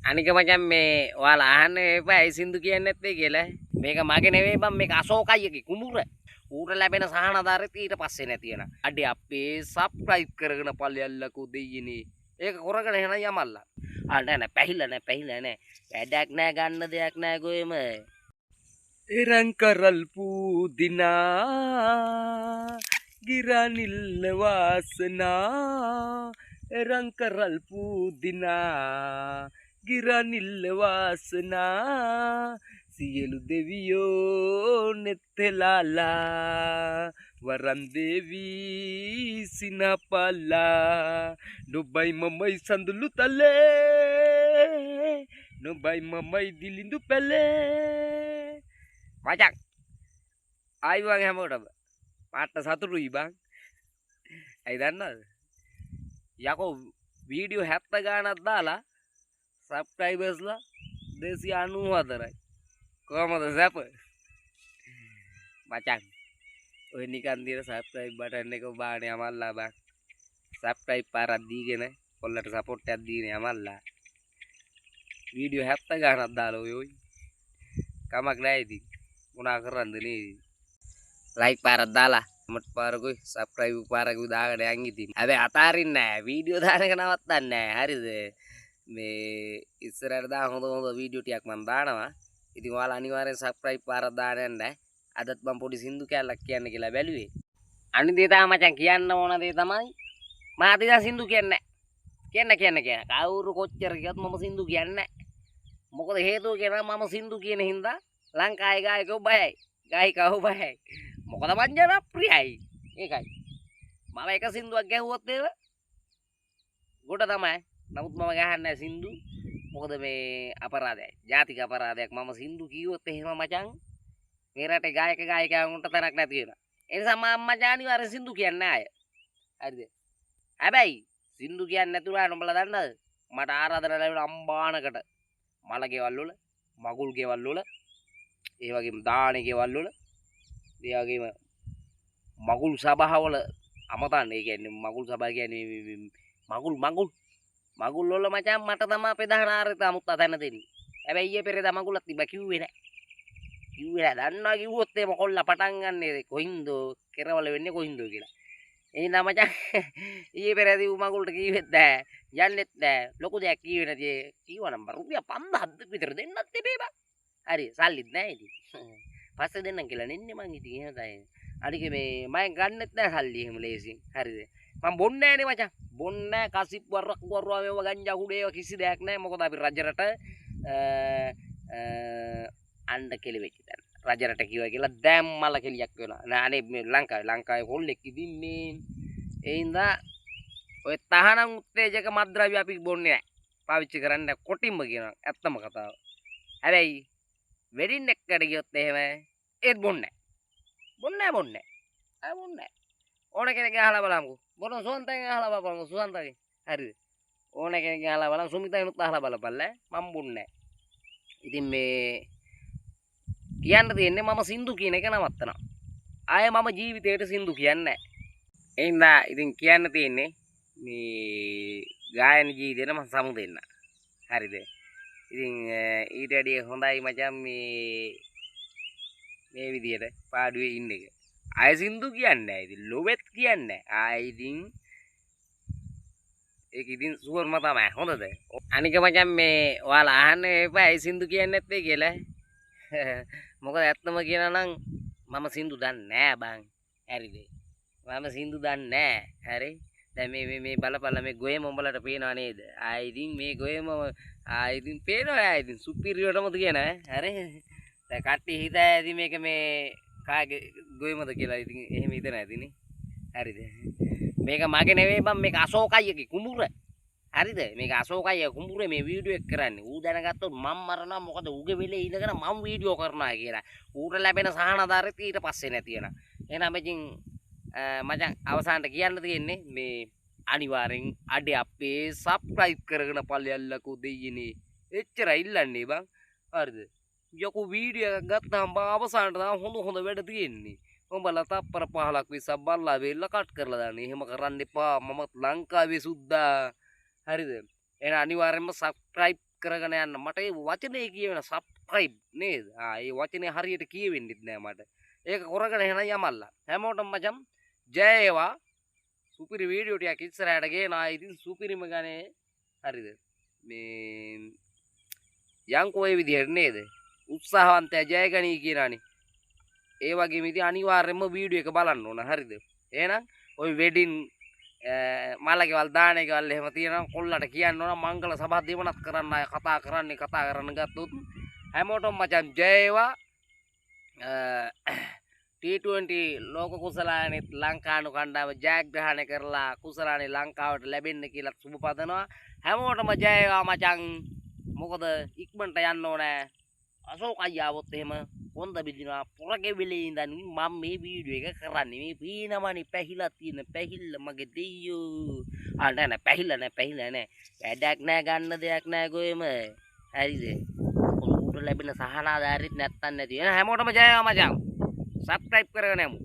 අනික මචං මේ ඔයාලා අහන්න එපා ඇයි සින්දු කියන්නේ නැත්තේ කියලා. මේක මගේ නෙවෙයි බං, මේක අශෝක අයියගේ කුඹුර. ඌට ලැබෙන සහනාධාරෙත් ඊට පස්සේ නැති වෙනවා. අඩේ අපේ සබ්ස්ක්‍රයිබ් කරගෙන පල්යල්ලකෝ දෙයියනේ. ඒක කරගෙන එහෙනම් යමල්ලා. ආ නෑ නෑ පැහිලා නෑ පැහිලා නෑ. වැඩක් නෑ ගන්න දෙයක් නෑ ගොයම. එරන් කරල් පූදිනා ගිරනිල්ල වාසනා, එරන් කරල් පූදිනා ගිරනිල්ල වාසනා, සියලු දෙවියෝ නෙත්තලාලා වරන් දේවී සිනපලා, නුබයි මමයි සඳලු තලේ, නුබයි මමයි දිලිඳු පැලේ. මචං ආයිබෝන් හැමෝටම පාට්ට සතුටුයි බං. ඇයි දන්නවද? යකෝ වීඩියෝ 70 ගාණක් දාලා සබ්ස්ක්‍රයිබර්ස්ලා 294යි. කොහමද සැප? මචං ඔය නිකන් දින සබ්ස්ක්‍රයිබ් බටන් එක ඔබානේ යමල්ලා බං. සබ්ස්ක්‍රයිබ් පාරක් දීගෙන කොල්ලට සපෝට් එකක් දීගෙන යමල්ලා. වීඩියෝ 70 ගාණක් දාලා ඔය ඔය කමක් නෑ ඉතින්. මොනා කරන්නද නේ? ලයික් පාරක් දාලා කමෙන්ට් පාරකුයි සබ්ස්ක්‍රයිබ් පාරකුයි දාගෙන යන් ඉතින්. හැබැයි අතාරින්නේ නෑ. වීඩියෝ දාන එක නවත්තන්නේ නෑ. හරිද? මේ ඉස්සරහට දා හොඳ හොඳ වීඩියෝ ටිකක් මම දානවා. ඉතින් ඔයාලා අනිවාර්යෙන් සබ්ස්ක්‍රයිබ් පාරක් දාන්න යන්න. අදත් මම පොඩි සින්දු කෑල්ලක් කියන්න කියලා බැලුවේ. අනිත් දේ තමයි මචං කියන්න ඕන දේ තමයි මම අද ඉඳන් සින්දු කියන්නේ නෑ. කියන්න කියන්න කියන්න. කවුරු කොච්චර කිව්වත් මම සින්දු කියන්නේ නෑ. මොකද හේතුව කියනවා මම සින්දු කියන හින්දා ලංකාවේ ගායකයෝ බයයි. ගායිකාවෝ බයයි. මොකද මං ජනප්‍රියයි. ඒකයි. මම එක සින්දුවක් ගැහුවොත් එහෙම ගොඩ තමයි. නමුත් මම ගහන්නේ නෑ සින්දු. මොකද මේ අපරාධයයි. ජාතික අපරාධයක්. මම සින්දු කිව්වොත් එහෙම මචං මේ රටේ ගායක ගායිකාවන්ට තැනක් නැති වෙනවා. ඒ නිසා මම මචං අනිවාර්යෙන් සින්දු කියන්නේ නෑ අය. හරිද? හැබැයි සින්දු කියන්නේ නැතුව උඹලා දන්නවද? මට ආරාධනා ලැබුණ අම්බානකට මල ගෙවල් වල, මගුල් ගෙවල් වල, ඒ වගේම දාන ගෙවල් වල, ඒ වගේම මගුල් සභාවල අමතන්න. ඒ කියන්නේ මගුල් සභාව කියන්නේ මගුල් මගුල් මගුල් වල මචං මට තමයි ප්‍රධාන ආරාධිත අමුත්තා තැන දෙන්නේ. හැබැයි ඊයේ පෙරේදා මගුලක් තිබ්බා කිව්වේ නෑ. කිව්වේ නෑ. දන්නවා කිව්වොත් එහෙම කොල්ලා පටන් ගන්නෙ කොහින්දෝ කෙරවල වෙන්නේ කොහින්දෝ කියලා. ඒ හින්දා මචං ඊයේ පෙරේදා ඌ මගුලට කිව්වෙත් නෑ. යන්නෙත් නෑ. ලොකු දෙයක් කිව්වේ නැති. කිව්වනම් බං රුපියල් 5000ක් විතර දෙන්නත් තිබේ බං. හරි සල්ලිත් නෑ ඉතින්. පස්සේ දෙන්නම් කියලා නෙන්නේ මං ඉතින් එහෙම තමයි. අනික මේ මම ගන්නෙත් නෑ සල්ලි එහෙම ලේසියෙන්. හරිද? මං බොන්නේ නෑනේ මචං. බොන්නේ නෑ කසිප් වරක් වරුවා මේව ගංජා කුඩේ ඒවා කිසි දෙයක් නෑ. මොකද අපි රජරට අණ්ඩ කෙලි වෙච්ච තැන. රජරට කිව්වා කියලා දැන් මල කෙලියක් වෙනවා. නෑ අනේ මේ ලංකාවේ කොල්ලෙක් ඉතින් මේ ඒ හින්දා ඔය තහනම් උත්තේජක මත්ද්‍රව්‍ය අපි බොන්නේ නෑ. පාවිච්චි කරන්නේ නෑ. කොටින්ම කියනවා. ඇත්තම කතාව. හැබැයි වෙඩින් එකකට ගියොත් එහෙම ඒත් බොන්නේ නෑ. බොන්නේ නෑ බොන්නේ නෑ. ආ බොන්නේ නෑ. ඕන කෙනෙක්ගෙන් අහලා බලමුකෝ. බොන සුවන්තගෙන් අහලා බලමුකෝ සුවන්තගෙන්. හරිද? ඕන කෙනෙක්ගෙන් අහලා බලමු. සුමිතගෙනුත් අහලා බලපල්ලා. මම බොන්නේ නෑ. ඉතින් මේ කියන්න තියෙන්නේ මම සින්දු කියන එක නවත්තනවා. ආයේ මම ජීවිතේට සින්දු කියන්නේ නෑ. ඒ හින්දා ඉතින් කියන්න තියෙන්නේ මේ ගායන ජීවිතේට මම සමු දෙන්න. හරිද? ඉතින් ඊට වැඩිය හොඳයි මචං මේ මේ විදියට පාඩුවේ ඉන්න එක. ආයෙ සින්දු කියන්නේ නෑ. ඉතින් ලොවෙත් කියන්නේ නෑ. ආයෙ ඉතින් ඒක ඉතින් සුවර්ම තමයි. හොඳද? අනික මචං මේ ඔයාලා අහන්න එපා ඇයි සින්දු කියන්නේ නැත්තේ කියලා. මොකද ඇත්තම කියනවා නම් මම සින්දු දන්නේ නෑ බං. හරිද? මම සින්දු දන්නේ නෑ. හරි? දැන් මේ මේ මේ බලපල්ලා මේ ගොයම උඹලට පේනව නේද? ආ ඉතින් මේ ගොයම ආ ඉතින් පේනවා. ආ ඉතින් සුපිරියටම කියන ඈ. හරි? දැන් කට්ටිය හිතා ඇති මේක මේ කාගේ ගොයමද කියලා. ඉතින් එහෙම හිතන ඇතිනේ. හරිද? මේක මගේ නෙවෙයි බං, මේක අශෝක අයියගේ කුඹුර. හරිද? මේක අශෝක අයියා කුඹුරේ මේ වීඩියෝ එක කරන්නේ. ඌ දැනගත්තොත් මං මරනවා. මොකද ඌගේ වෙලේ ඉඳගෙන මං වීඩියෝ කරනවා කියලා. ඌට ලැබෙන සහනාධාරෙත් ඊට පස්සේ නැති වෙනවා. එහෙනම් ඉතින් මචං අවසානට කියන්න තියෙන්නේ මේ අනිවාර්යෙන් අඩේ අපේ සබ්ස්ක්‍රයිබ් කරගෙන පල්යල්ලකෝ දෙයියනේ. එච්චරයි ඉල්ලන්නේ බං. හරිද? යකෝ වීඩියෝ එකක් ගත්තාම බං අවසානට තමයි හොඳ හොඳ වැඩ තියෙන්නේ. උඹලා තප්පර 15ක් 20ක් බල්ලා වෙල්ල කට් කරලා දාන්නේ. එහෙම කරන්න එපා. මමත් ලංකාවේ සුද්දා. හරිද? එහෙනම් අනිවාර්යෙන්ම සබ්ස්ක්‍රයිබ් කරගෙන යන්න. මට ඒ වචනේ කියවෙන සබ්ස්ක්‍රයිබ් නේද? ආ ඒ වචනේ හරියට කියවෙන්නෙත් නෑ මට. ඒක කරගෙන එහෙනම් යමල්ලා. හැමෝටම මචං ජය වේවා. සුපිරි වීඩියෝ ටිකක් ඉස්සරහට ගේනවා. ඉතින් සුපිරිම ගනේ හරිද? මේ යන්කෝ ඒ විදිහට නේද? උත්සාහවන්තයා ජය ගනී කියලානේ. ඒ වගේම ඉතින් අනිවාර්යයෙන්ම වීඩියෝ එක බලන්න ඕන. හරිද? එහෙනම් ඔය වෙඩින් මලකෙවල් දාන එකවල් එහෙම තියෙනවා කොල්ලට කියන්න ඕන මංගල සභා දෙවනත් කරන්න අය කතා කරන්නේ කතා කරන්න ගත්තොත් හැමෝටම මචං ජය වේවා. T20 ලෝක කුසලානෙත් ලංකානු කණ්ඩායම ජයග්‍රහණය කරලා කුසලානේ ලංකාවට ලැබෙන්න කියලා සුබ පතනවා. හැමෝටම ජය වේවා මචං. මොකද ඉක්මනට යන්න ඕනේ. අශෝක අයියා ආවොත් එහෙම කොන්ද බිඳිනවා. පොරගේ වෙලේ ඉඳන් මම මේ වීඩියෝ එක කරන්නේ. මේ පීනමනේ පැහිලා තියෙන පැහිල්ල මගේ දෙයියෝ. ආ නෑ නෑ පැහිල්ල නෑ පැහිල්ල නෑ. වැඩක් නෑ ගන්න දෙයක් නෑ ගොයම. හරිද? ඌට ලැබෙන සහනාධාරෙත් නැත්තන් නැති. එහෙනම් හැමෝටම ජය වේවා මචං. සබ්ස්ක්‍රයිබ් කරගෙන යමු.